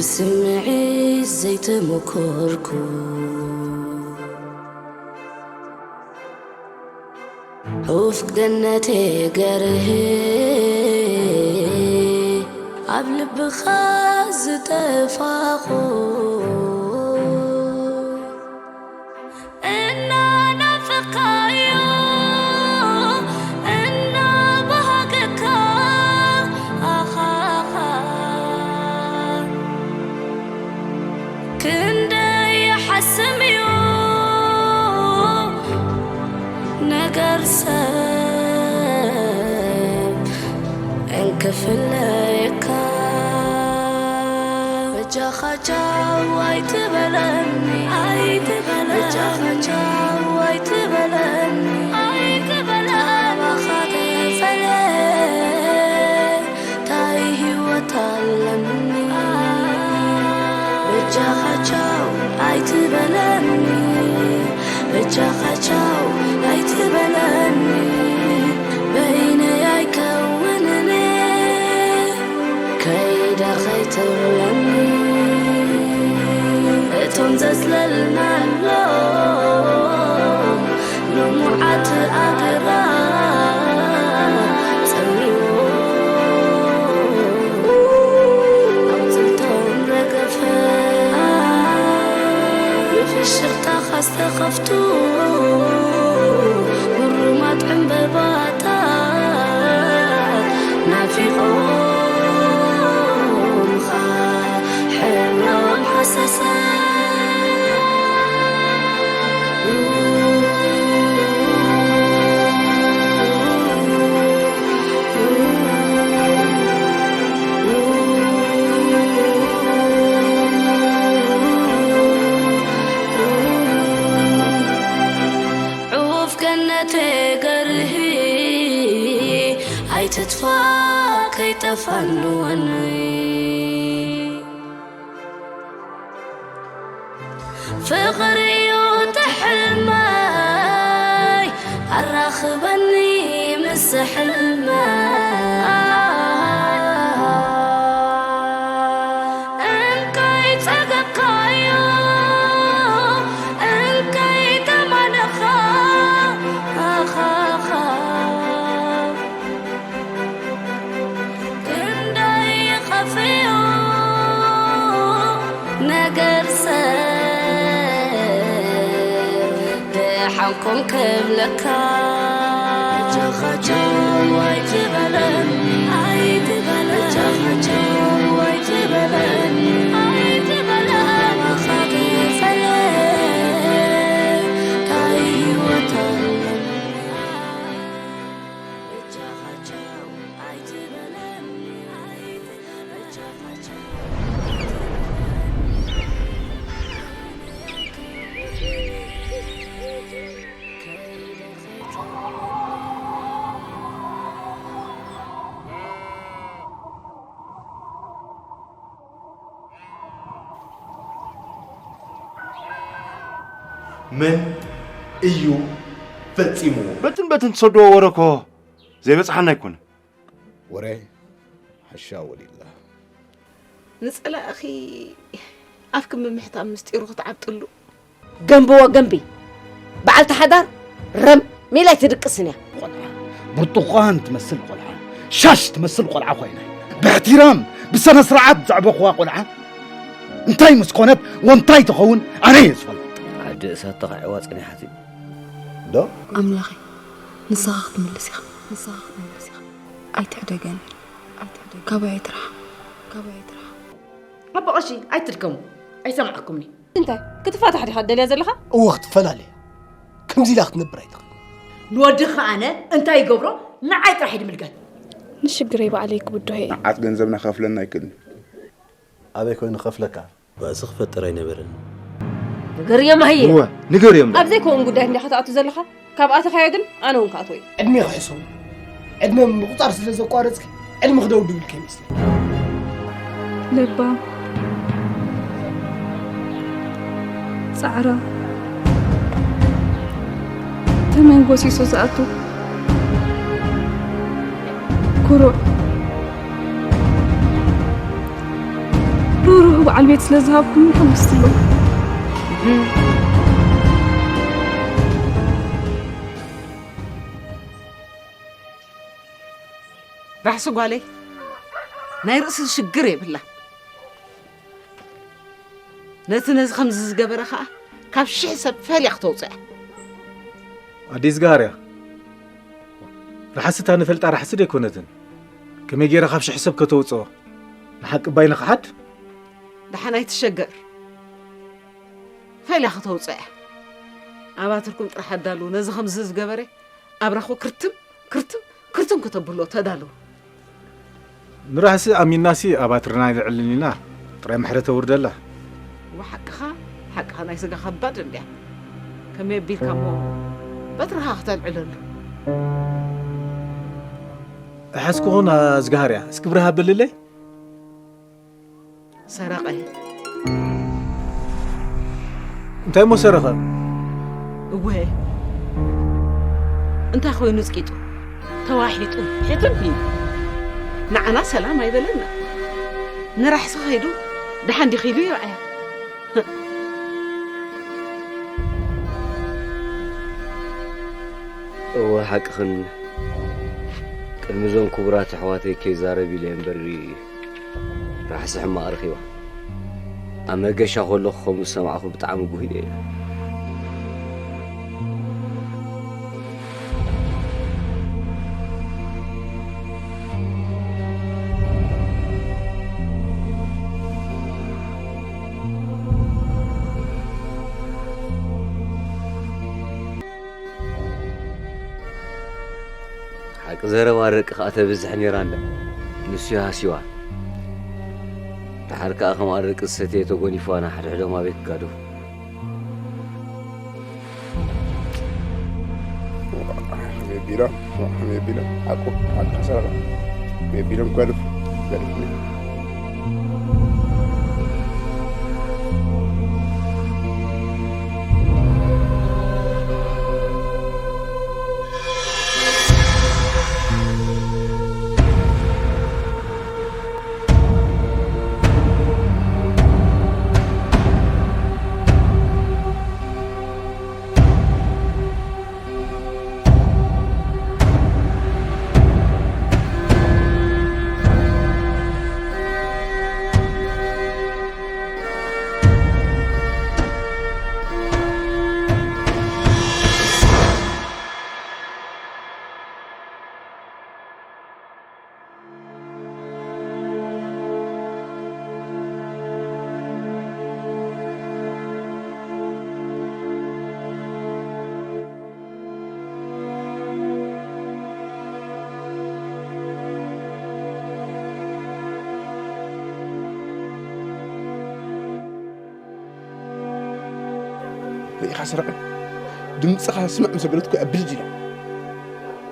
ስምዒት ዘይተመኮርኩ ዑፍ ገነቴ ገርህ ኣብ ልብኻ ዝጠፋኹ እናናፈኻዮ እናባሃገካ ኣኻኻ ክንደይ ይሓስም እዩ ነገር ሰብ እንክፍለየካ በጃኻ ቻው ኣይትበለኒ ኣይትበለኒ በጃኻ ቻው ኣይትበለኒ ኣይትበለኒ ካባኻ ተፈለ ታይ ህይወት ኣለኒ በጃኻ ቻው ኣይትበለኒ በጃኻ ቻው ኣይትበለኒ በይነይ ኣይከውንን ከይደ ከይትብለኒ እቶም ዘጽለልናሎም ልሙዓት ኣግራብ ጸሚዎም ኣቑጽልቶም ረገፈ ብፍሽኽታኻ ዝተኸፍቱ ግሩማት ዕምበባታት ናፊቖምኻ ሕብሮም ሃሰሰ ዑፍ ገነተ ገርሂ ኣይትጥፋ ከይጠፋንወኒ ፍቕሪ እዩ ትሕልመይ ኣራኽበኒ ምስ ሕልመይ እንካይ ጸገብካዮ እንካይ ተማነኻ ኣኻኻ ክንደይ ይኸፍዮ ነገር ሰብ ደሓንኩም ክብለካ ጃኻቸው ኣይትበለኒ ኣይትበለኒ ጃኻቸው ኣይትበለኒ ኣይትበለኒ ታይ ህይወት ኣለኒ መን እዩ ፈጺምዎ? በትን በትን ትሰድዎ ወረ እኮ ዘይበጽሓና ኣይኮነን። ወረ ሓሻ ወሊላ። ንጸላእኺ ኣፍኪ ምምሕታም ምስጢሩ ክትዓብጥሉ። ገንብዎ ገንቢ በዓልቲ ሓዳር ረም ኢላ ኣይትድቅስን እያ። ቆልዓ ብርቱኳን ትመስል ቆልዓ ሻሽ ትመስል ቆልዓ ኮይና ብሕቲራም ብሰነ ስርዓት ዘዕበኹዋ ቆልዓ እንታይ ምስ ኮነት ወንታይ ትኸውን ኣነ እየ ዝፈልጥ። ዓዲ እሳት ተኻዒዋ ጸኒሓት እዩ። ዶ ኣምላኸይ ንስኻ ክትምልስ ኢኻ ንስኻ ክትምልስ ኢኻ ኣይትሕደገኒ ኣይትሕደገኒ ካባይ ኣይትርሓቕ ካባይ ኣይትርሓቕ። ኣቦ ቀሺ ኣይትድከሙ ኣይሰማዕኩምኒ። እንታይ ክትፋታሕ ዲኻ ትደልያ ዘለኻ? እወ ክትፈላልያ ከምዚ ኢላ ክትነብር ኣይትኽእልን። ንወድኺ ኣነ እንታይ ይገብሮ ንዓይ ጥራሕ እዩ ድምልከት። ንሽግረይ ባዕለይ ክብድሆ እየ። መዓት ገንዘብና ክኸፍለና ኣይክእልን እዩ። ኣበይ ኮይኑ ክኸፍለካ? ባእሲ ክፈጥር ኣይነበረን። ንገርዮም ሃየ። እወ ንገርዮም። ኣብ ዘይከውን ጉዳይ እንዲኻ ትኣቱ ዘለኻ። ካብ ኣተኻዮ ግን ኣነ እውን ክኣትዎ እየ። ዕድሜ ክሕሰቡ ዕድመ ምቁፃር ስለ ዘቋረፅኪ ዕድመ ክደውድብልኪ ይመስለኒ። ለባም፣ ፃዕራም፣ ተመን ጎሲሱ ዝኣቱ፣ ኩሩዕ፣ ሩሩህ በዓል ቤት ስለ ዝሃብኩም ሕጉስቲ እየ። ራሕሲ ጓለይ ናይ ርእሲ ሽግር የብላ። ነቲ ነዚ ከምዚ ዝገበረ ኸኣ ካብ ሽሕ ሰብ ፈሊያ ክተውፅኦ እያ። ኣደይ ዝጋሃርያ፣ ራሕሲ እታ ንፈልጣ ራሕሲ ደይኮነትን። ከመይ ገይራ ካብ ሽሕ ሰብ ከተውፅኦ? ንሓቂ ባይ ንኽሓድ? ደሓን ኣይትሸገር። ፈሊያ ክተውፅኦ እያ። ኣባትርኩም ጥራሕ ኣዳልዉ። ነዚ ከምዚ ዝገበረ ኣብራኹ ክርትም፣ ክርትም፣ ክርትም ከተብሎ ተዳለዉ። ንራሕሲ ኣሚንናሲ ኣባትርና ኣይንዕልን ኢና። ጥራይ ምሕረት ኣውርደላ። እወ ሓቅኻ፣ ሓቅኻ ናይ ስጋ ከባድ እንድያ። ከመይ ኣቢልካ እሞ በትርኻ ክተልዕለሉ? እሓዝኩኹን ኣዝግሃርያ፣ እስኪ ብርሃ በልለይ። ሰረቐ። እንታይ እሞ ሰረቐ? እወ። እንታይ ኮይኑ ጽቂጡ? ተዋሒጡ። ሕትም ኢሉ። ንዓና ሰላም ኣይበለና። ንራሕሲ ከይዱ ደሓን ዲኺ ኢሉ ይረኣያ። እወ፣ ሓቅኽን። ቅድሚ እዞም ክቡራት ኣሕዋተይ ከይዛረብ ኢለ እምበር፣ ራሕሲ ሕማቕ ረኺባ። ኣብ መገሻ ከለኹ ከምኡ ዝሰማዕኹ ብጣዕሚ ጉሂለ እየ። ሓቂ ዘረባ ደቂ ከኣ ተብዝሕ ነይራ እንዳ። ንሱ ይሃስይዋ። ደሓር ከኣ ከምኣ ደቂ ዝሰተየ ተጎኒፍዋ ንሓድሕዶም ኣበይ ክጋደፉ። ከመይ ኣቢሎም፣ ከመይ ኣቢሎም፣ ሓቁ፣ ሓቁ ሰረቐ። ከመይ ኣቢሎም ክጋደፉ፣ ክጋደፉ። ርኢኻ ሰረቐ፣ ድምፅኻ ስምዕ ምስ በለትኩ እያ ብልጭ ኢላ።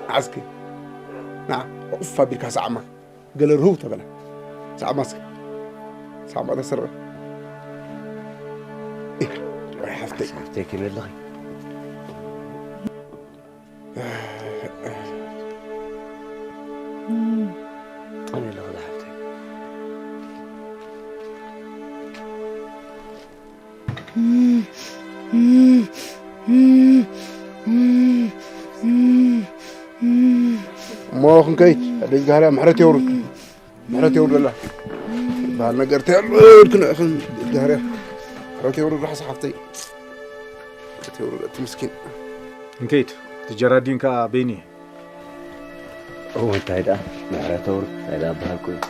መዓዝ ከ ንዓ ዕቑፍ ኣቢልካ ሰዓማ፣ ገለ ርህው ተበላ። ሰዓማ እስከ፣ ሰዓማ እታ ሰረቐ። ኢኻ፣ ወይ ሓፍተይ። ሓፍተይ ከመይ ኣለኺ? ኣነ ኣለኹ ዝሓፍተይ። እሞ ክንከይድ፣ ኣደይ ዝጋሃርያ ምሕረት የውርድ። ምሕረት የውርደላ። በሃል ነገር እንታይ ኣሎ? ክንዕኽን ዝጋሃርያ። ምሕረት የውርድ ራሕሲ ሓፍተይ። ምሕረት የውርድ እቲ ምስኪን። እንከይድ፣ እቲ ጀራዲን ከኣ በይኒ። እወ፣ እንታይ ደኣ ምሕረት ኣውርድ፣ እንታይ ደኣ በሃልኩ እዩ።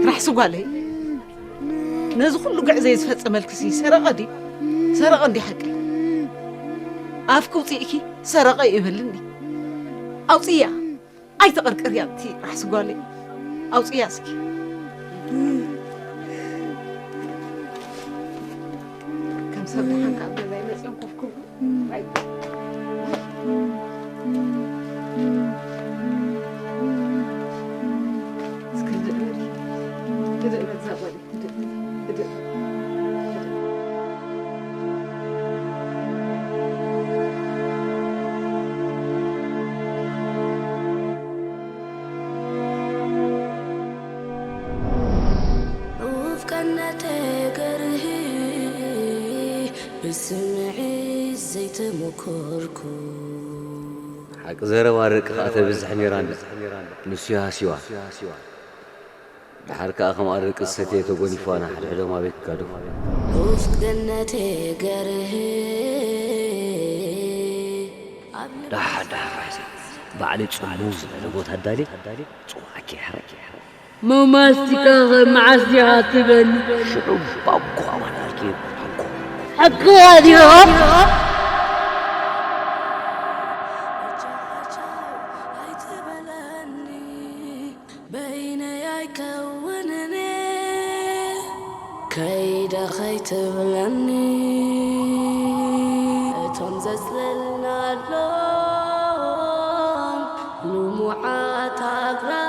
ራሕሲ ጓለይ፣ ነዚ ኩሉ ግዕዘይ ዝፈጸመልክሲ ሰረቐ ድዩ? ሰረቐ እንዲ ሓቂ? ኣፍኪ ውጽእኪ ሰረቐ እዩ በልኒ። ኣውጽያ። ኣይተቐርቅርያ እቲ ራሕሲ ጓለይ። ኣውፅያ እስኪ። ከም ሰብ ደሓንካ ኣብ ገዛይ መፅዮም ኮፍ ክብሉ። ኣይ። እስኪ ህድእ በል። ህድእ በል እዛ ጓለይ። ህድእ። ህድእ። ሓቂ ዘረባ ደቂ ከኣ ተብዝሕ ነይራ እንዳ። ንሱ ይሃስይዋ። ደሓር ከኣ ከምኣ ደቂ ዝሰተየ ተጎኒፍዋ ንሓድሕዶም ኣበይ ክጋደፉ። ኡፍ ገነቴ ገርህ ኣብ ልብ ደሓር ደሓር ራሕሲ ባዕለይ ጽምው ዝበለ ቦታ ኣዳልየ ጽዋዕኪ ይሕረይ። መማስቲካ ከ መዓስ ዲኻ ትበሊ? ሽዑ ባጓ ዋናልኪ ባጓ። ሓቅኻ ዲኻ? ኣይትበለኒ፣ በይነይ ኣይከውንን፣ ከይደ ከይትብለኒ። እቶም ዘጽለልናሎም ልሙዓት ኣግራብ።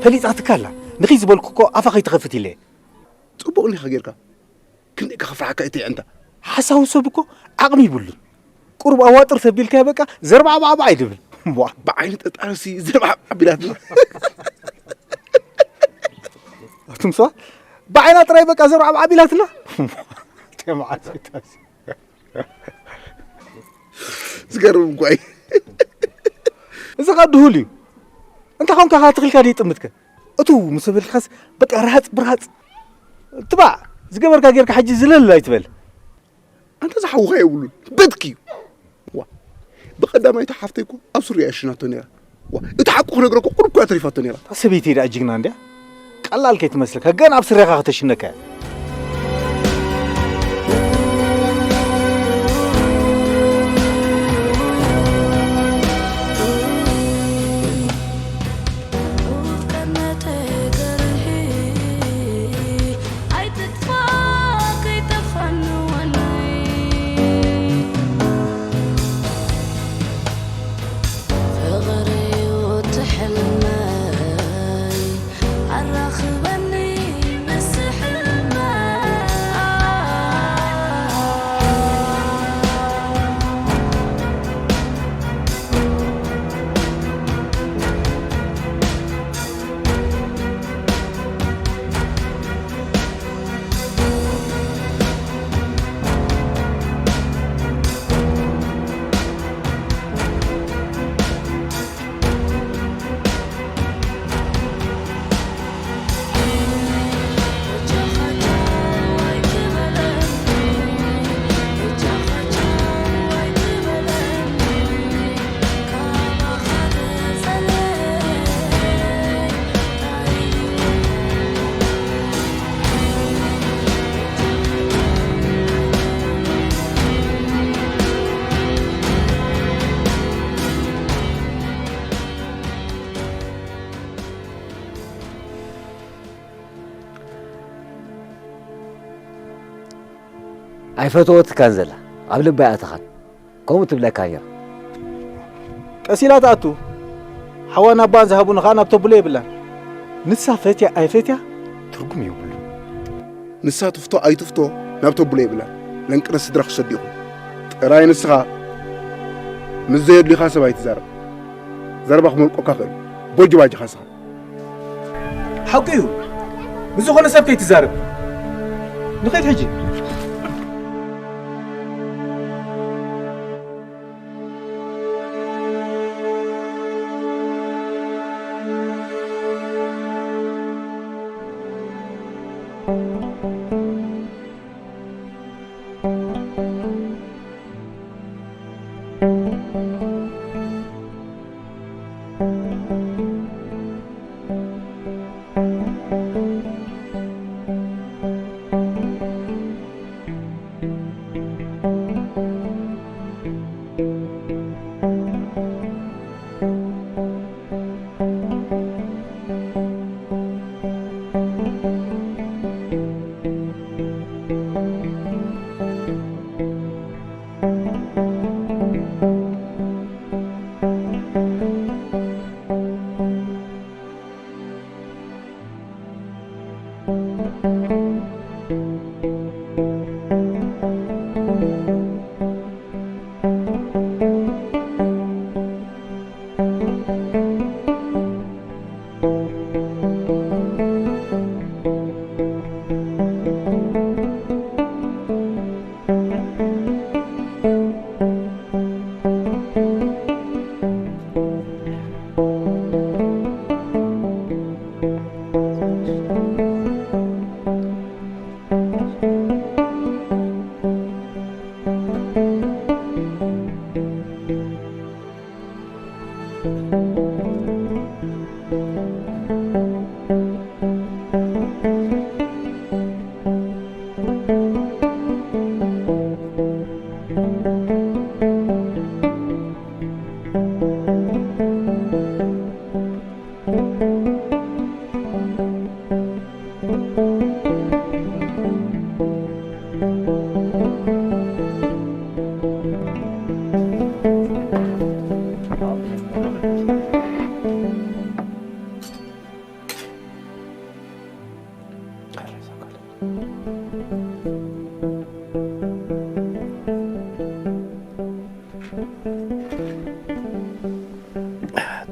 ፈሊጣትካ ኣላ። ንኺድ ዝበልኩ እኮ ኣፋ ከይትኸፍት ኢለ። ጽቡቕ እንዲኻ ጌርካ። ክንደይ ከኽፍሓካ እየ ተይዕንታ። ሓሳዊ ሰብ እኮ ዓቕሚ ይብሉን። ቁሩብ ኣዋጥር ተቢልካዮ በቃ ዘርባዕባዕባዕ እዩ ድብል። እምቧ። ብዓይኒ ጠጣርሲ ዘርባዕባዕ ቢላትና። ኣቱም ሰባት ብዓይና ጥራይ በቃ ዘርባዕባዕ ቢላትና። ጤማዓት ይታሲ። ዝገርም እኮ እዩ። እዚ ኸኣ ድሁል እዩ። እንታይ ኾንካ ኸኣ ትኽልካ ድዩ ጥምትከ? እቱ ምስ በልካስ በቃ ርሃጽ ብርሃጽ። ትባዕ ዝገበርካ ጌርካ ሕጂ ዝለል ኣይትበል። ኣንታ ዝሓውኻ የብሉን። በትኪ እዩ። ዋ። ብቐዳማይቲ ሓፍተይ እኮ ኣብ ሱሪያ እያ ሽናቶ ነይራ። ዋ። እቲ ሓቁ ክነግረኩ ቁሩብ እኮ እያ ተሪፋቶ ነይራ። እታ ሰበይተይ ደኣ ጅግና እንድያ። ቀላል ከይትመስለካ። ገና ኣብ ስረኻ ከተሽነካ እያ። ኣይፈተወትካን ዘላ ኣብ ልባ ኣይኣተኻን። ከምኡ ትብለካ ነይራ። ቀስ ኢላ ትኣቱ። ሓዋን ኣባን ዝሃቡኒ ኸኣ ናብ ተብሎ የብላን። ንሳ ፈትያ ኣይፈትያ ትርጉም የብሉን። ንሳ ትፍቶ ኣይትፍቶ ናብ ተብሎ የብላን። ለንቅነ ስድራ ክሰዱ ኢኹም። ጥራይ ንስኻ ምስ ዘየድልዩኻ ሰብ ኣይትዛረብ። ዘረባ ክመልቆካ ክእል። ቦጅባጅኻ ንስኻ። ሓቁ እዩ። ምስ ዝኾነ ሰብ ከይትዛረብ። ንኸይድ ሕጂ።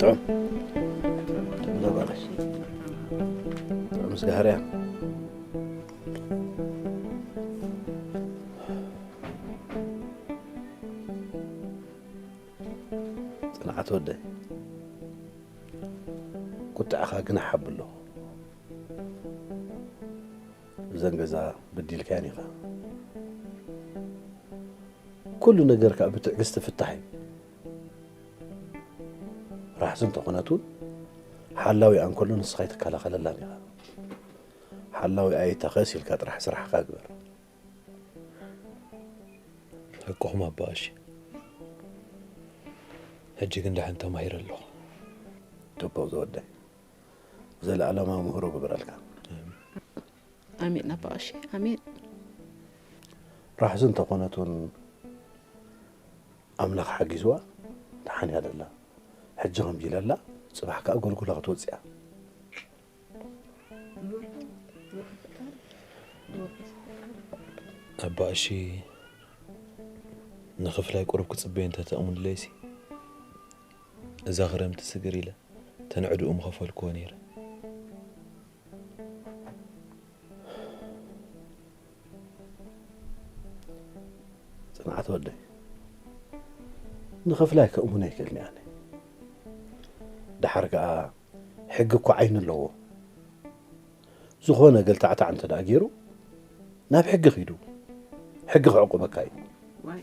ጥዑም። ጥዑም ስጋህርያ። ጽንዓት ወደይ፣ ቁጥዕኻ ግን ሓብ ኣለኹ። እዘን ገዛ በዲልካየን ኢኻ። ኩሉ ነገር ከኣ ብትዕግስቲ ፍታሕ እዩ። ራሕሲ እንተኾነት እውን ሓላዊኣ እንከሎ ንስኻ ኣይትከላኸለላን ኢኻ። ሓላዊኣ ይተኸስ ኢልካ ጥራሕ ስራሕኻ ግበር። ሓቅኹም ኣባ ቀሺ። ሕጂ ግን ደሓን ተማሂረ ኣለኹ። ጽቡቕ ዝወደይ። ዘለኣለማዊ ምህሮ ግበረልካ። ኣሜን ኣባ ቀሺ፣ ኣሜን። ራሕሲ እንተኾነት እውን ኣምላኽ ሓጊዝዋ ደሓን እያ ዘላ። ሕጂ ከምዚ ኢላ ኣላ፣ ጽባሕ ከኣ ጎልጉላ ክትወጽእ እያ። ኣባ ቀሺ፣ ንኽፍላይ ቁሩብ ክጽበዮ እንተ ተእሙንለይሲ፣ እዛ ክረምቲ ስግር ኢለ ተን ዕድኡ ምኸፈልክዎ ነይረ። ጽንዓት ወደይ፣ ንኽፍላይ ከእሙን ኣይክእልን እየ ኣነ። ደሓር ከኣ ሕጊ እኮ ዓይኒ ኣለዎ። ዝኾነ ገልታዕታዕ እንተ ደኣ ገይሩ፣ ናብ ሕጊ ኺዱ። ሕጊ ክዕቁበካ እዩ። ዋይ፣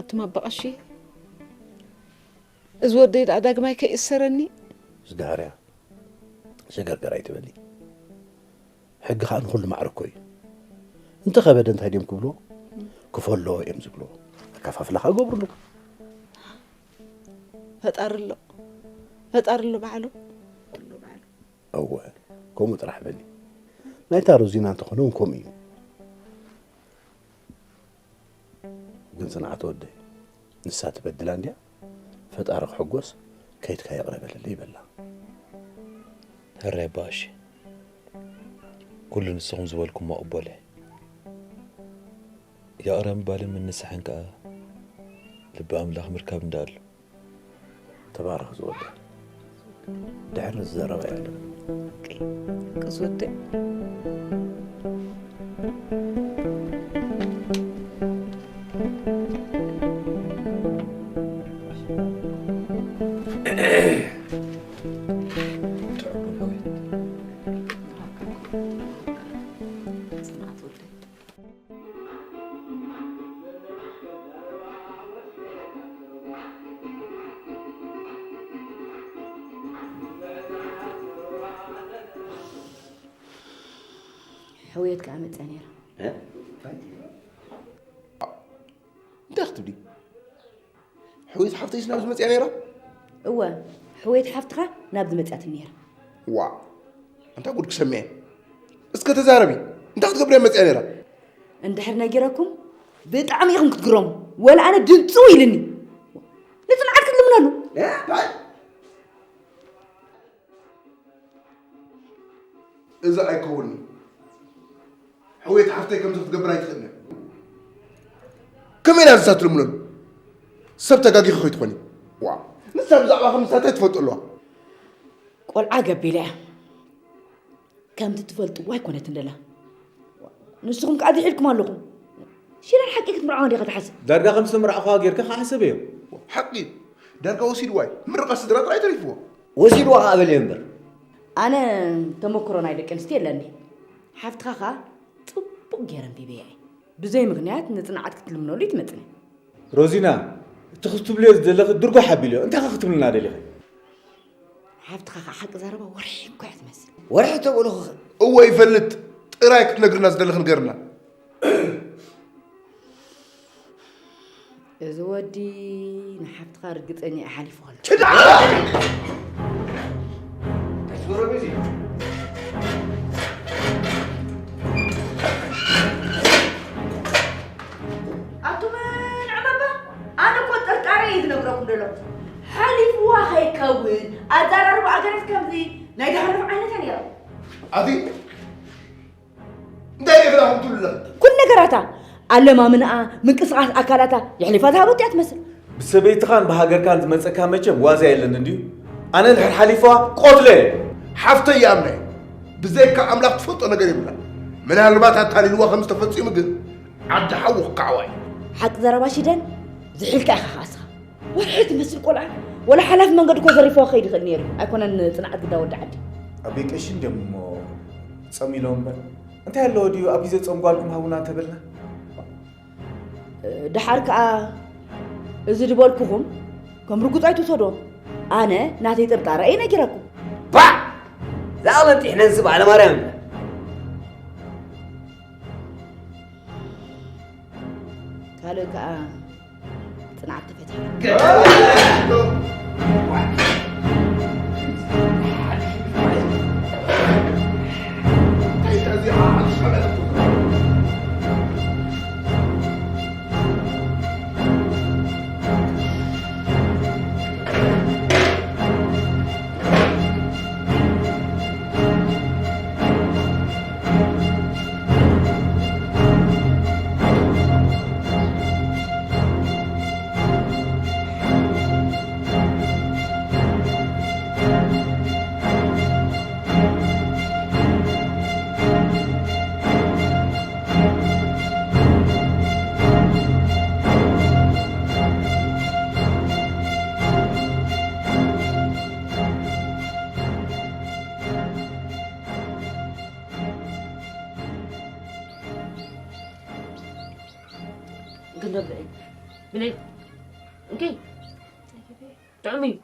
ኣቱም ኣባ ቀሺ፣ እዚ ወደይ ደኣ ዳግማይ ከይእሰረኒ። ዝጋሃርያ፣ ሸገርገር ኣይትበሊ። ሕጊ ኸኣ ንኹሉ ማዕረ እኮ እዩ። እንተ ኸበደ እንታይ ድዮም ክብልዎ? ክፈሎ እዮም ዝብልዎ። ኣከፋፍላ ኸኣ ገብርሉ። ፈጣሪ ኣሎ፣ ፈጣሪ ኣሎ ባዕሉ። እወ፣ ከምኡ ጥራሕ በሊ። ናይታ ሮዚና እንተኾነ እውን ከምኡ እዩ። ግን ጽንዓት ወደይ፣ ንሳ ትበድላ እንድያ፣ ፈጣሪ ክሕጎስ ከይድካ ይቕረ በለለይ በላ። ሕራይ ኣባ ቀሺ፣ ኩሉ ንስኹም ዝበልኩሞ እቕበሎ እየ። ይቕረ ምባልን ምንሳሕን ከኣ ልቢ ኣምላኽ ምርካብ እንዳ ኣሎ። ተባረኽ ዝወደይ። ድሕሪ ዝዘረባ እያ። ቅስ ወደይ። ሕውየት ከኣ መጽያ ነይራ። እ? እንታይ ክትብሊ? ሕውየት ሓፍተይስ ናብዚ መጽያ ነይራ? እወ፣ ሕውየት ሓፍትኻ ናብዚ መጽያትኒ ነይራ። ዋ፣ ኣንታ ጉድ ክሰምዐ። እስከ ተዛረቢ። እንታይ ክትገብር እያ መፅያ ነይራ? እንድሕር ነጊረኩም ብጣዕሚ ኢኹም ክትግረሙ። ወላ ኣነ ድንፅው ኢልኒ። ንፅንዓት ክትልምነሉ። እዚ ኣይከውንን። ሕውየት ሓፍተይ ከምዚ ክትገብር ኣይትኽእልን እያ። ከመይ ኢላ ንሳ ትልምነሉ? ሰብ ተጋጊኹ ከይትኾኒ። ዋ፣ ንሳ ብዛዕባ ከም ንሳ እንታይ ትፈልጦ ኣለዋ? ቆልዓ ገቢላ እያ። ከምቲ ትፈልጥዎ ኣይኮነትን ደላ። ንስኹም ከኣ ድሒልኩም ኣለኹም። ሽረን ሓቂ ክትምርዓዋ እንዲኻ ትሓስብ? ዳርጋ ከም ዝተመርዓኹዋ ጌርካ ከኣ ሕሰበዮ። ሓቂ ዳርጋ ወሲድዋ እዩ። ምርቓ ስድራ ጥራይ ተሪፍዎ። ወሲድዋ ከኣ በልዮ እምበር። ኣነ ተመክሮ ናይ ደቂ ኣንስትዮ የለኒ። ሓፍትኻ ከኣ ጽቡቕ ገይረ ኣንቢበያ እየ። ብዘይ ምኽንያት ንጽንዓት ክትልምነሉ ይትመጽኒ። ሮዚና፣ እቲ ክትብልዮ ዝደለኺ ድርጎ ሓቢልዮ። እንታይ ከ ክትብልና ደሊኺ? ሓፍትኻ ከኣ ሓቂ ዘረባ ወርሒ እኮ እያ ትመስል። ወርሒ ተበልኹ። እወ ይፈልጥ። ጥራይ ክትነግርና ዝደለኺ ንገርና። እዚ ወዲ ንሓፍትኻ ርግጸኛ እዩ ሓሊፉ ኣሎ። ኣቱም ንዕመባ፣ ኣነ እኮ ጥርጣረ እየ ዝነግረኩም ዘሎ። ሓሊፍዋ ከይከውን ኣዘራርባ ኣገረስ ከምዚ ናይ ዳሕሮም ዓይነታ ነይራ። ኣቲ እንታይ ኢኺ ዳኹም ትብሉ ዘለኹም? ኩሉ ነገራታ፣ ኣለማምንኣ፣ ምንቅስቓስ ኣካላታ የሕሊፋ ዝሃበቶ እያ ትመስል። ብሰበይትኻን ብሃገርካን ዝመጸካ መቸም ዋዛ የለን እንድዩ። ኣነ እንድሕር ሓሊፍዋ ቆትለ። ሓፍተይ ይኣምና እዩ። ብዘይካ ኣምላኽ ትፈልጦ ነገር የብላን። ምናልባት ኣታሊልዋ ከም ዝተፈጺሙ ግን ዓዲ ሓዊ ክከዓዋ እዩ። ሓቂ ዘረባ ሽደን፣ ዝሒልካ ኢኻ ከኣ እስኻ። ወርሒ ትመስል ቆልዓ፣ ወላ ሓላፊ መንገዲ እኮ ዘሪፍዋ ክኸይድ ይኽእል ነይሩ። ኣይኮነን ጽንዓት ግዳ ወዲ ዓዲ። ኣበይ ቀሺ እንድዮም እሞ ጸሚሎም እምበር። እንታይ ኣለዎ ድዩ ኣብ ግዜ ጾም ጓልኩም ሃቡና እንተበልና? ደሓር ከኣ እዚ ዝበልኩኹም ከም ርጉጽ ኣይትውሰዶ። ኣነ ናተይ ጥርጣረ እየ ነጊረኩም። ባዕ! ዝኣመንጢሕነን ስብ ኣለማርያም እምበር። ካልእ ከኣ ጽንዓት ተፈቲሑ። ግን ዶ ብለይ፣ ብለይ፣ እንኪ፣ ጥዑም እዩ።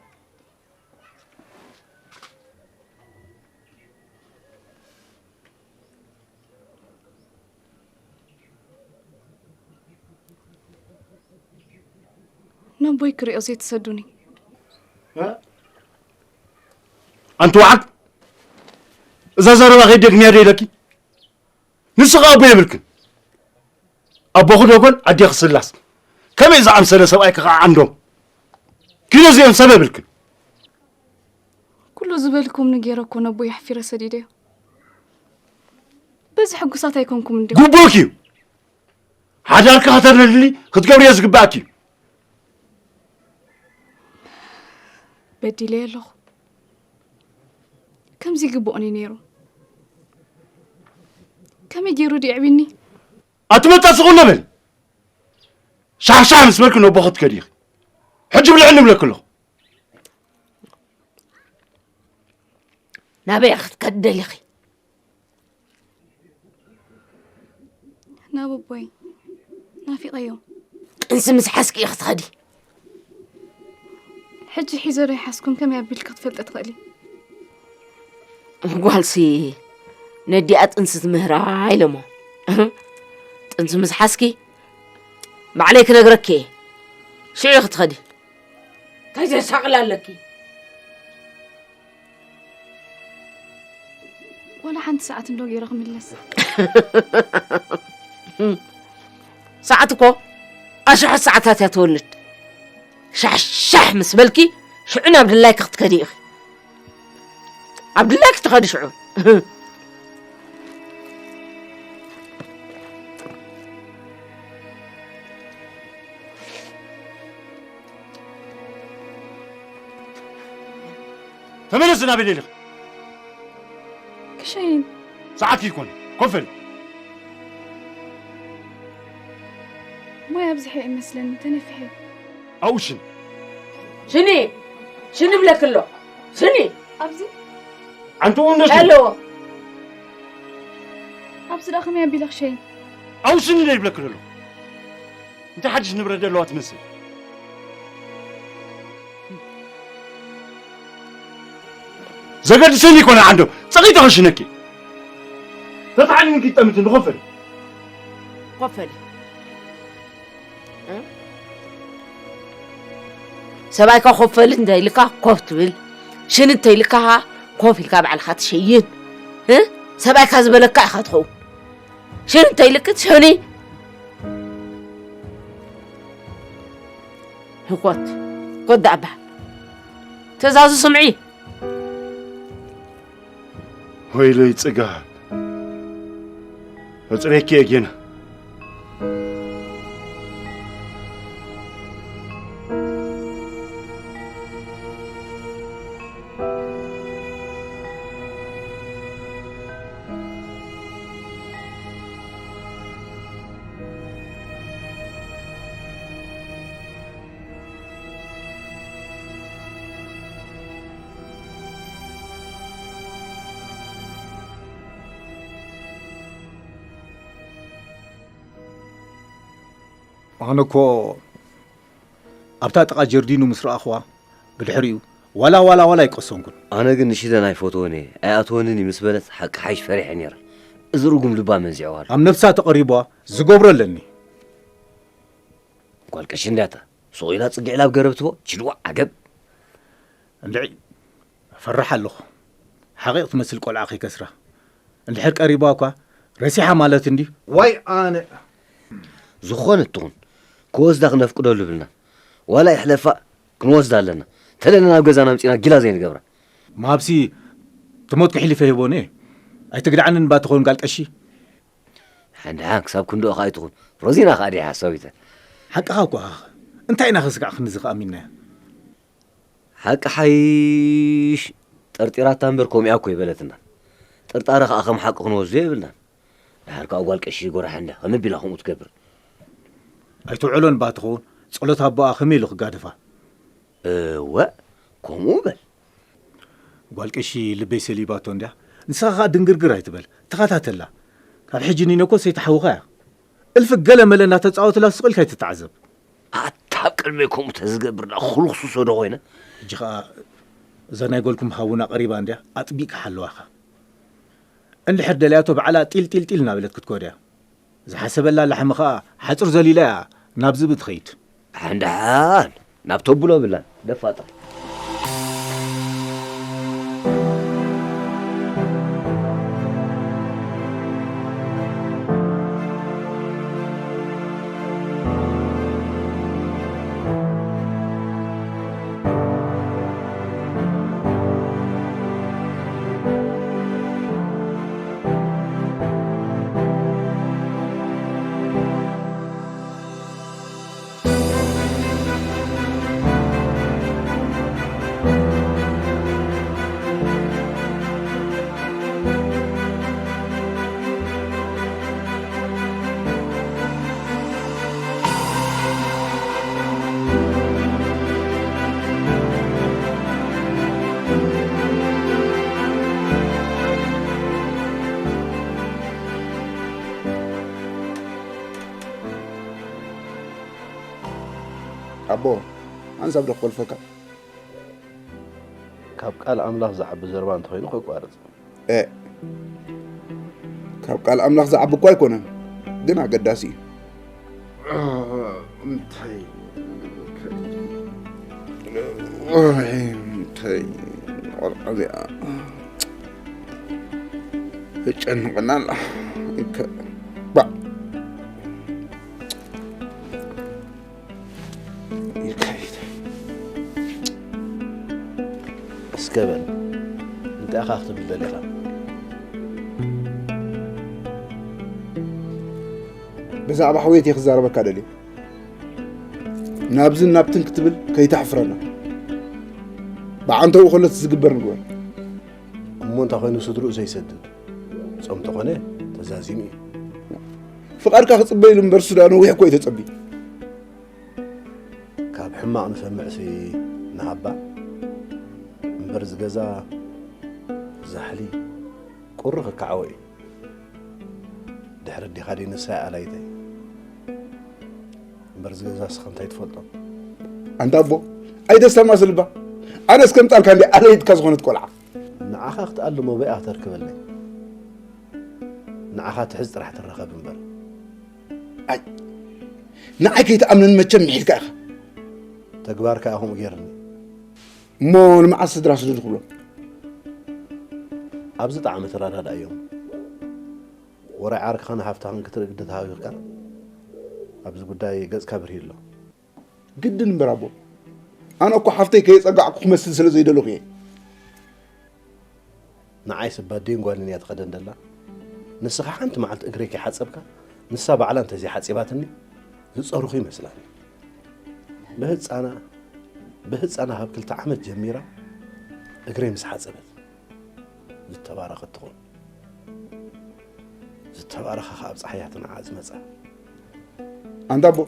ነቦይ ክሪኦ ዘይትሰዱኒ። እ? ኣንቲ ወዓግ፣ እዛ ዘረባ ከይደግምያ ዶ ኢለኪ? ንስኺ ኣቦ የብልክን። ኣቦኺ ዶጎን ኣዴኺ ስላስ። ከመይ ዝኣምሰለ ሰብኣይ ክኸዓ ዓንዶም? ኪዶ እዚኦም ሰብ የብልክን። ኩሉ ዝበልኩምኒ ገይረ እኮ ነቦይ ኣሕፊረ ሰዲደዮ። በዚ ሕጉሳት ኣይኮንኩም እንዲኹም። ግቡእኪ እዩ። ሓዳርኪ ከተደልድሊ ክትገብርዮ ዝግባእኪ እዩ። በዲለዮ ኣለኹ። ከምዚ ይግብኦኒ ነይሩ። ከመይ ገይሩ ድዩ የዕብኒ? ኣቲ መጣ ስቕ እንዶ በሊ። ሻሕሻሕ ምስ በልኪ ነቦ ክትከዲ ኢኺ። ሕጂ ብልዒ ንብለኪ ኣለኹ። ናበይ ክትከዲ ደሊኺ? ናብ ኣቦይ ናፊቐዮ። ጥንሲ ምስ ሓዝኪ ኢኺ ትኸዲ። ሕጂ ሒዘ ዶ ይሓዝኩም ከመይ ኣቢልኪ ክትፈልጢ ትኽእሊ? ጓልሲ ነዲኣ ጥንሲ ትምህራ ኢሎሞ። ጥንሲ ምስ ሓዝኪ ባዕለይ ክነግረኪ እየ። ሽዑ ኢኺ ትኸዲ። እንታይ ዘሳቕል ኣለኪ? ዋላ ሓንቲ ሰዓት እንዶ ገይረ ክምለስ። ሰዓት እኮ ኣሽሓት ሰዓታት እያ ትወልድ። ሻሕሻሕ ምስ በልኪ፣ ሽዑ ናብ ድላይኪ ክትከዲ ኢኺ። ኣብ ድላይኪ ትኸዲ ሽዑ። ተመለስ ናበይ ደሊኺ? ክሸይን። ሰዓት ይኮን። ኮፈል። ማይ ኣብዚሐ ይመስለኒ፣ ተነፊሐ። ኣብኡ ሽን። ሽኒ! ሽኒ ብለክ ኣሎ። ሽኒ! ኣብዚ? ኣንተ ወንዶ ሽን። ኣለዎ። ኣብዚ ደኣ ከመይ ኣቢለ ክሸይን? ኣብኡ ሽኒ ደይ ብለክ ኣሎ። እንታይ ሓድሽ ንብረት ዘለዋ ትመስል? ዘገድሰኒ ይኮነ ዓንዶ፣ ጸቒጠ ክሽነኪ። ተታዓኒ ንኪጠምት ንኸፈል። ኮፈል። እ? ሰብኣይካ ኮፈል እንተ ኢልካ ኮፍ ትብል፣ ሽን እንተ ኢልካ ኮፍ ኢልካ ባዕልኻ ትሸይን። እ? ሰብኣይካ ዝበለካ ኢኻ ትኸውን። ሽን እንተ ኢልክ ትሸኒ። ህኮት፣ ኮት ደኣ በሃል። ትእዛዙ ስምዒ። ወይለይ ጽጋብ፣ ኣጽሬኪ እየ ጌና። ኣነ እኮ ኣብታ ጥቓ ጀርዲኑ ምስ ረኣኽዋ፣ ብድሕሪኡ ዋላ፣ ዋላ፣ ዋላ ኣይቀሰንኩን። ኣነ ግን ንሽደን ኣይፈትዎን እየ፣ ኣይኣትወንን እዩ ምስ በለት፣ ሓቂ ሓይሽ ፈሪሐ ነይረ። እዚ ርጉም ልባ መንዚዕዋ ኣሎ። ኣብ ነብሳ ተቐሪቧ ዝገብሮ ኣለኒ። ጓል ቀሺ እንድያታ፣ ሱቕ ኢላ ጽግዕ ኢላ ኣብ ገረብ ትቦ፣ ችድዋ ዓገብ። እንድዒ፣ እፈርሕ ኣለኹ። ሓቒቕ ትመስል ቆልዓ ከይከስራ። እንድሕር ቀሪባ እኳ፣ ረሲሓ ማለት እንድዩ። ዋይ ኣነ። ዝኾነት ትኹን፣ ክወስዳ ክነፍቅደሉ ብልና። ዋላ ይሕለፋ፣ ክንወስዳ ኣለና። ተለና ናብ ገዛና ኣምጺና ጊላ ዘይንገብራ። ማብሲ፣ ትሞት ክሕሊፈ ሂቦኒ። ኣይትግድዓንን እባ ትኸውን ጋል ቀሺ። ሓንድሓን ክሳብ ክንድኡ ከኣ ኣይትኹን። ሮዚና ከኣ ድያ ሓሳዊተ? ሓቅኻ እኮ ኢኻ። እንታይ ኢና ከስጋዕ ክንዚ ከኣ ኣሚንናያ? ሓቂ ሓይሽ ጠርጢራታ እምበር ከምኡ እያ እኮ ይበለትና። ጥርጣረ ከኣ ከም ሓቂ ክንወስዶ የብልናን። ድሓር ከኣ ጓል ቀሺ ጎራሕ እንዳ ከመይ ቢላ ከምኡ ትገብር? ኣይትውዕሎን እባ ትኸውን። ጸሎት ኣቦኣ ከመይ ኢሉ ክጋደፋ? እወ፣ ከምኡ በል። ጓል ቀሺ ልበይ ሰሊባቶ እንድያ። ንስኻ ኸኣ ድንግርግር ኣይትበል። ተኸታተላ። ካብ ሕጂ ንነኮ ሰይቲ ሓውኻ እያ። እልፊ ገለ መለ እናተጻወትላ ስቕ ኢልካ ኣይትተዓዘብ። ኣታ ኣብ ቅድመይ ከምኡ ተዝገብር ደኣ ኩልኩስሶ ዶ ኮይነ? ሕጂ ኸኣ እዛ ናይ ጓልኩም ሃውና ቀሪባ እንድያ። ኣጥቢቕካ ሓልዋኻ። እንድሕር ደልያቶ ባዕላ ጢል ጢል ጢል እናበለት ክትኮድ እያ። ዝሓሰበላ ላሕሚ ኸኣ ሓጹር ዘሊላ እያ ናብ ዝብኢ ትኸይድ። ሓንደሓን ናብ ተብሎ ብላን ደፋጥር። ኣቦ፣ ሓንሳብ ዶ ክፈልፈካ? ካብ ቃል ኣምላኽ ዝዓቢ ዘረባ እንተኾይኑ ከቋርጽ። እ፣ ካብ ቃል ኣምላኽ ዝዓቢ እኮ ኣይኮነን፣ ግን ኣገዳሲ እዩ። እንታይ፣ እንታይ ቆልዓ እዚኣ? ተጨንቐና ኣላ። ከ-፣ ባ-፣ ይካይድ። እስከ በል፣ እንታይ ኢኻ ክትብል ደሊኻ? ብዛዕባ ሕውየት እየ ክዛረበካ ደልየ። ናብዝን ናብትን ክትብል ከይተሕፍረና። ብዓንተኡ ከሎት ዝግበር ንግበር። እሞ እንታይ ኮይኑ ስድርኡ ዘይሰድድ? ጾም ተኾነ ተዛዚሙ እዩ። ፍቓድካ ክጽበ ኢሉ እምበር ሱዳ ነዊሕ እኮ እዩ ተጸብዩ። ካብ ሕማቕ ንሰምዕሲ ንሃባ። እምበር ዝገዛ ዛሕሊ ቁሪ ክከዓቦ እዩ። ድሕሪ ኣዴኻ ደይ ንሳ እያ ኣላይተይ። እምበር ዝገዛ ስኻ እንታይ ትፈልጦ? ኣንታ ኣቦ፣ ኣይ ደስታ ማስልባ። ኣነስ ከምጻልካ እንዲ ኣለይትካ ዝኾነት ቆልዓ። ንዓኻ ክትኣልሞ በይ ኣተርክበለይ። ንዓኻ ትሕዝ ጥራሕ ትረኸብ እምበር። ኣይ፣ ንዓይ ከይትኣምነኒ መቸም ምሒልካ ኢኻ። ተግባርካ ኢኹም ገይርኒ። እሞ ንመዓስ ስድራ ስደዱ ክብሎም? ኣብዚ ጣዕሚ ተረዳድኣዮም። ወራይ ዓርክኻን ሃፍታኽን ክትርኢ ግዲ ተሃዊኽካ፣ ኣብዚ ጉዳይ ገጽካ ብርሂ ኣሎ። ግድን እምበር ኣቦ። ኣነ እኮ ሓፍተይ ከየጸጋዕኩ ክመስል ስለ ዘይደለኹ እየ። ንዓይ ስባዴን ጓልን እያ ትኸደን ደላ። ንስኻ ሓንቲ መዓልቲ እግረይ ከይሓጸብካ፣ ንሳ ባዕላ እንተዘይሓጺባትኒ፣ ዝጸርኹ ይመስላኒ። ብህጻና፣ ብህጻና ካብ ክልተ ዓመት ጀሚራ እግረይ ምስ ሓጸበት፣ ዝተባረኸት ትኹን። ዝተባረኸ ካብ ጸሓያት ንዓ ዝመጻ። ኣንታ ኣቦ፣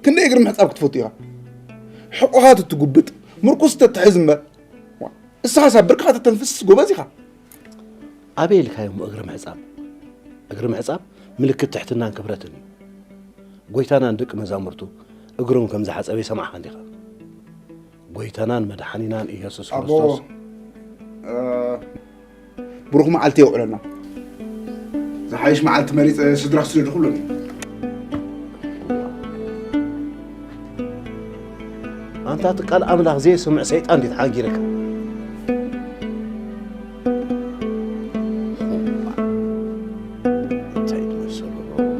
ክንደይ እግሪ ምሕጻብ ክትፈቱ ኢኻ? ሕቆኻ ትትጉብጥ፣ ምርኩስ ተትሕዝ እምበር። ዋ፣ እስኻስ ኣብ ብርክኻ ተተንፍስ ጎበዝ ኢኻ። ኣበይ ኢልካዮ እሞ እግሪ ምሕጻብ? እግሪ ምሕጻብ ምልክት ትሕትናን ክብረትን እዩ። ጎይታና ንደቂ መዛሙርቱ እግሮም ከም ዝሓጸበ ይሰማዕኻ እንዲኻ። ጎይታናን መድሓኒናን ኢየሱስ ኣቦ፣ ክርስቶስ። እ፣ ብሩኽ መዓልቲ የውዕለና። ዝሓይሽ መዓልቲ መሪጸ ስድራ ክስደዱ ኩሎም። ኣንታ እቲ ቃል ኣምላኽ ዘይስምዕ ሰይጣን እንዴት ሓንጊርካ? እንታይ ትመስሉ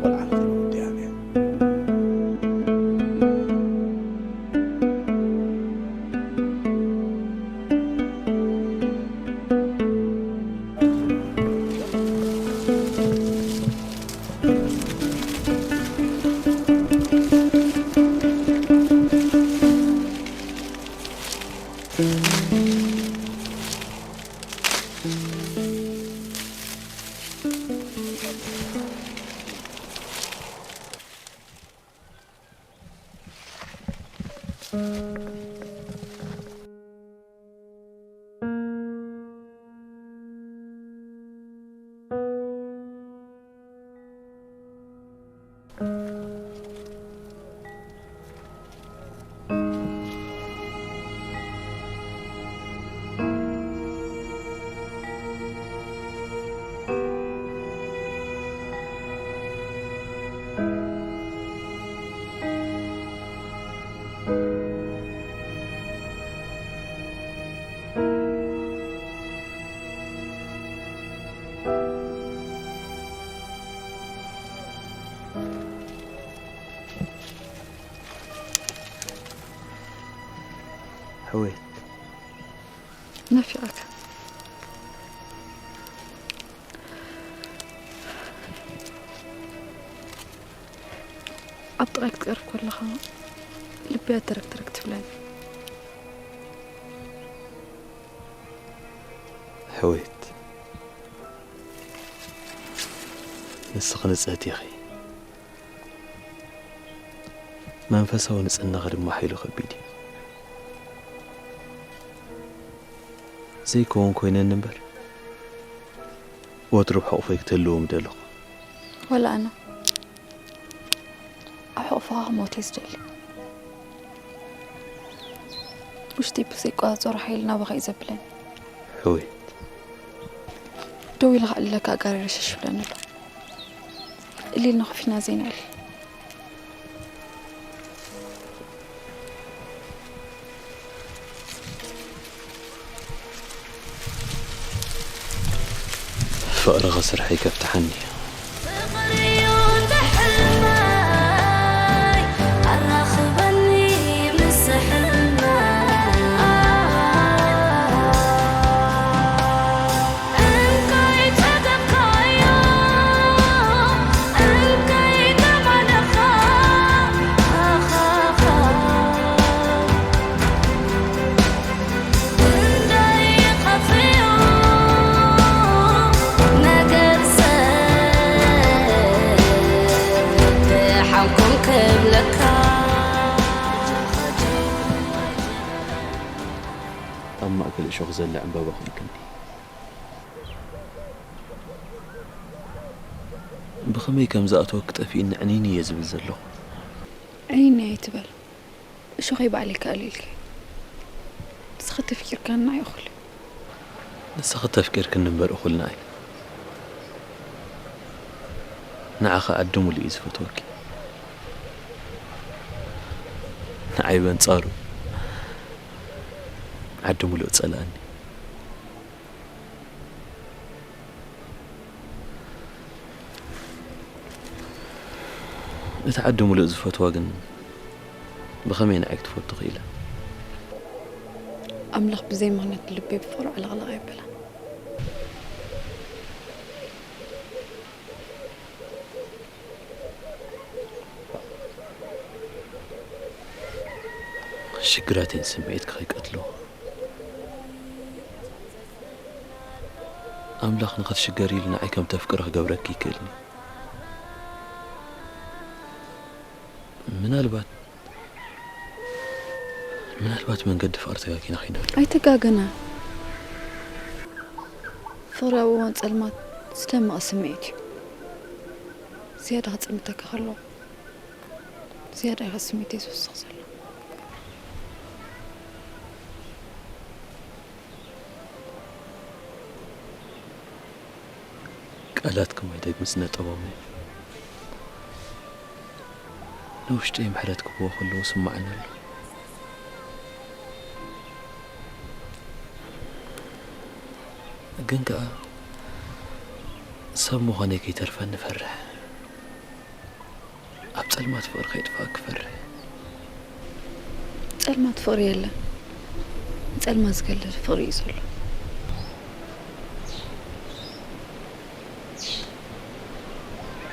ቆልዓ ክትብሉ ወዲኣም እያ። ሕውየት። ናፊቐካ። ኣብ ጥቓይ ክትቀርብ ከለኻ ልበይ ኣተረክተረክ ትብለኒ። ሕውየት፣ ንስኺ ንጽህቲ ኢኺ። መንፈሳዊ ንጽህናኺ ድማ ሓይሉ ከቢድ እዩ። ዘይከውን ኮይነኒ እምበር፣ ወትሩ ኣብ ሕቑፈይ ክትህልዊ ምደለኹ። ወላ ኣነ ኣብ ሕቑፍኻ ክሞት እየ ዝደሊ። ውሽጢ ብዘይቆጻጸሮ ሓይሊ ናባኻ እዩ ዘብለኒ። ሕውየት። ደው ኢለ ክዕልለካ ኣጋሪረ ሸሽ ይብለኒ ኣሎ። እልልና ኮፍ ኢልና ዘይንዕልል። ፍቕርኺ ስርሐይ ከፍትሓኒ እዩ። ፍቕሪ'ዩ ሕልመይ ኣራኽበኒ ምስ ሕልመይ። እንካይ ተገብካዮ፣ እንካይ ተማለኻ። ኣብ ማእከል እሾኽ ዘላ ዕምባባ ኾንክኒ። ብኸመይ ከም ዝኣተወኪ ጠፊእኒ ዕንይንይ እየ ዝብል ዘለኹ። ዕንይንይ ኣይትበል። እሾኸይ ባዕለይ ክኣልየልኪ። ንስኺ ተፍቂርካኒ ንዓይ እኹል እዩ። ንስኺ ተፍቂርክኒ እምበር እኹል ንዓይ። ንዓኺ ዓዲ ሙሉእ እዩ ዝፈትወኪ። ንዓይ በንጻሩ ዓዲ ሙሉእ ጸልኣኒ። እቲ ዓዲ ሙሉእ ዝፈትዋ ግን ብኸመይ ንዓይ ክትፈቱ ክኢላ? ኣምላኽ ብዘይ ምኽንያት ልበይ ብፍቕሩ ዕልቕልቕ ኣይበለን። ሽግራተይን ስምዒትኪ ከይቀትልዎ ኣምላኽ ንኽትሽገሪ ኢሉ ንዓይ ከም ተፍቅሪ ክገብረኪ ይክእልኒ። ምናልባት ምናልባት መንገዲ ፍቕሪ ተጋጊና ከይንህሉ። ኣይተጋገና። ፍቕሪ ኣብ እዋን ጸልማት ዝደመቐ ስምዒት እዩ። ዝያዳ ክጽምተካ ከሎ ዝያዳ ኢኻ ስሜተይ ዝውስኽ ዘሎ። ቃላት ከማይ ደግምስ ነጠቦም ንውሽጠይ ምሕረት ክብዎ ከለዉ ስማዓኒ ኣሎ። ግን ከኣ ሰብ ምዃነይ ከይተርፈኒ እፈርሕ። ኣብ ጸልማት ፍቕሪ ከይጥፋእ ክፈርሕ። ጸልማት ፍቕሪ የለን። ንጸልማት ዝገለል ፍቕሪ እዩ ዘሎ።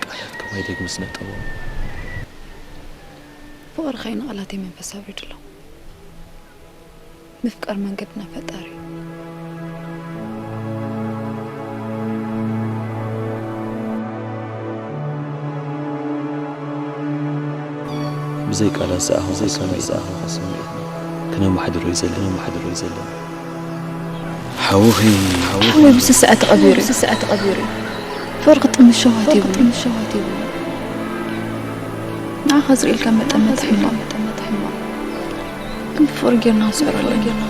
ቃላት ከማይ ደግምስ ነጠቦም። ፍቕሪ ከይኑ ቃላተይ መንፈስ ኣውሪድሎ። ምፍቃር መንገድና ፈጣሪ እዩ። ብዘይ ቃላት ዝኣኸኸ ስምዒት ዝኣኸኸ ስምዒት ክነማሕድሮ እዩ ዘለና። ሓውኺ ሓወይ ብስስዐ ተቐቢሩ እዩ። ብስስዐ ተቐቢሩ እዩ። ፍቕሪ ክጥምት ሸውሃት ይብሉ። ንዓኻ ዝርእየልካ መጠመተ ሕማቕ። ግን ብፍቕሪ ጌርና ክንስዕሮ ኣለና።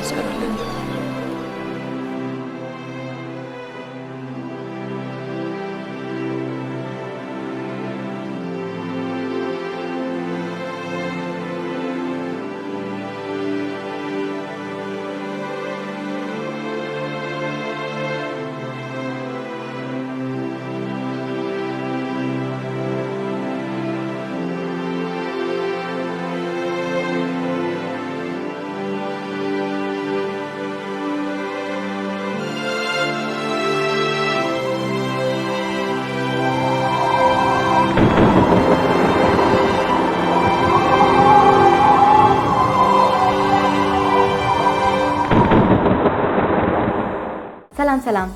ሰላም ሰላም፣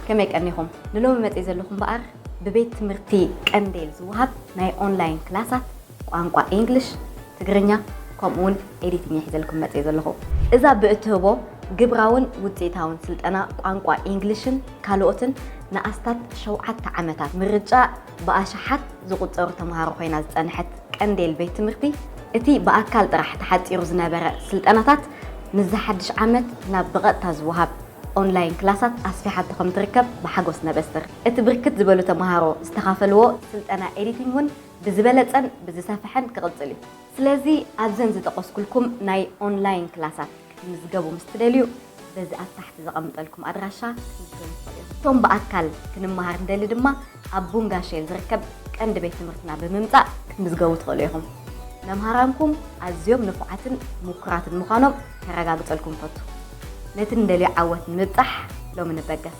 ከመይ ቀኒኹም? ንሎሚ መጽየ ዘለኹ እምበኣር ብቤት ትምህርቲ ቀንዴል ዝወሃብ ናይ ኦንላይን ክላሳት ቋንቋ ኢንግሊሽ፣ ትግርኛ ከምኡ እውን ኤዲቲንግ እየ ሒዘልኩም መጽየ ዘለኹ። እዛ ብእትህቦ ግብራውን ውጽኢታውን ስልጠና ቋንቋ ኢንግሊሽን ካልኦትን ንኣስታት ሸውዓተ ዓመታት ምርጫ ብኣሽሓት ዝቑጸሩ ተምሃሮ ኮይና ዝጸንሐት ቀንዴል ቤት ትምህርቲ፣ እቲ ብኣካል ጥራሕ ተሓጺሩ ዝነበረ ስልጠናታት ምስዚ ሓድሽ ዓመት ናብ ብቐጥታ ዝወሃብ ኦንላይን ክላሳት ኣስፊሓቶ ከም ትርከብ ብሓጎስ ነበስር። እቲ ብርክት ዝበሉ ተምሃሮ ዝተኻፈልዎ ስልጠና ኤዲቲንግ እውን ብዝበለጸን ብዝሰፍሐን ክቕጽል እዩ። ስለዚ ኣብዘን ዝጠቐስኩልኩም ናይ ኦንላይን ክላሳት ክትምዝገቡ ምስ ትደልዩ፣ በዚ ኣብ ታሕቲ ዘቐምጠልኩም ኣድራሻ ክትምዝገቡ ትኽእሉ ኢኹም። እቶም ብኣካል ክንመሃር እንደሊ ድማ ኣብ ቡንጋሼል ዝርከብ ቀንዲ ቤት ትምህርትና ብምምጻእ ክትምዝገቡ ትኽእሉ ኢኹም። መምሃራንኩም ኣዝዮም ንፉዓትን ምኩራትን ምዃኖም ከረጋግጸልኩም ፈቱ። ነቲ እንደልዮ ዓወት ንምብጻሕ ሎሚ ንበገስ።